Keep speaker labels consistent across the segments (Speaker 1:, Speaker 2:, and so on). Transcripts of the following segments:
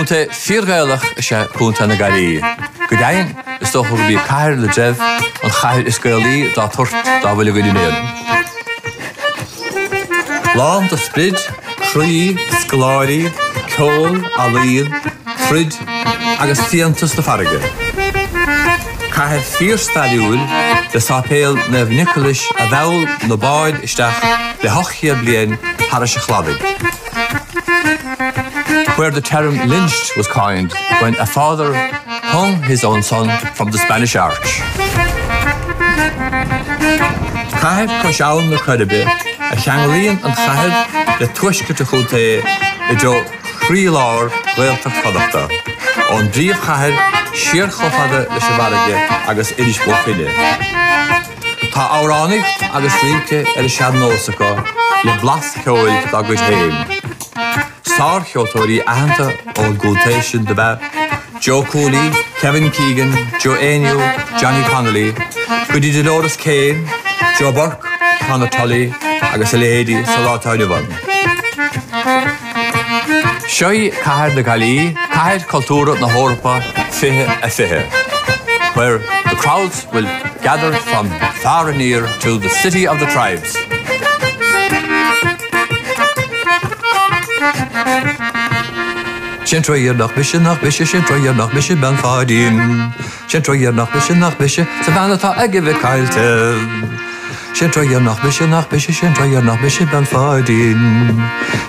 Speaker 1: Contae fíor-Ghaelach is ea Contae na Gaillimhe. Go deimhin, is dócha gurb í Cathair na dTreibh an chathair is Gaelaí dá toirt dá bhfuil againn in Éirinn. Lán de sprid, croí, scoláirí, ceol, ealaín, troid agus fiántas na farraige. Cathair fíorstairiúil le Sáipéal Naomh Nioclás a mheall na báid isteach le 800 bliain thairis an chladaigh. Where the term lynched was coined when a father hung his own son from the Spanish Arch. Cathair cois Abhann na Coiribe a cheanglaíonn an chathair le tuaisceart an chontae i dtreo chroílár Ghaeltacht Chonnachta, ón bpríomhchathair siar chomh fada leis an bhfarraige agus Inis Bó Finne. Tá amhránaíocht agus rince ar an sean-nós acu le blas ceoil dá gcuid féin. Sárcheoltóirí aitheanta ón gcontae sin dob ea Joe Cooley, Kevin Keegan, Joe Éinniú, Johnny Connolly, go dtí Dolores Keane, Joe Burke, Conor Tully agus a leithéidí sa lá atá inniu ann. Seo í Cathair na Gaillimhe, Cathair Cultúrtha na hEorpa 2020, where the crowds will gather from far and near to the city of the tribes. Sé'n tráth dheireanach mise, nach mise, sé'n tráth dheireanach mise bean Pháidín. Sé'n tráth dheireanach mise, nach mise, 's an bhean atá aige bheith caillte. Sé'n tráth dheireanach mise, nach mise, sé'n tráth dheireanach mise bean Pháidín.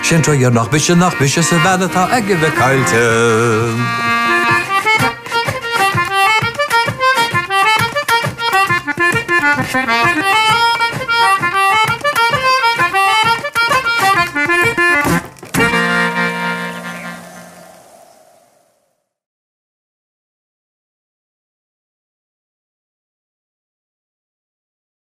Speaker 1: Sé'n tráth dheireanach mise, nach mise, 's an bhean atá aige bheith caillte.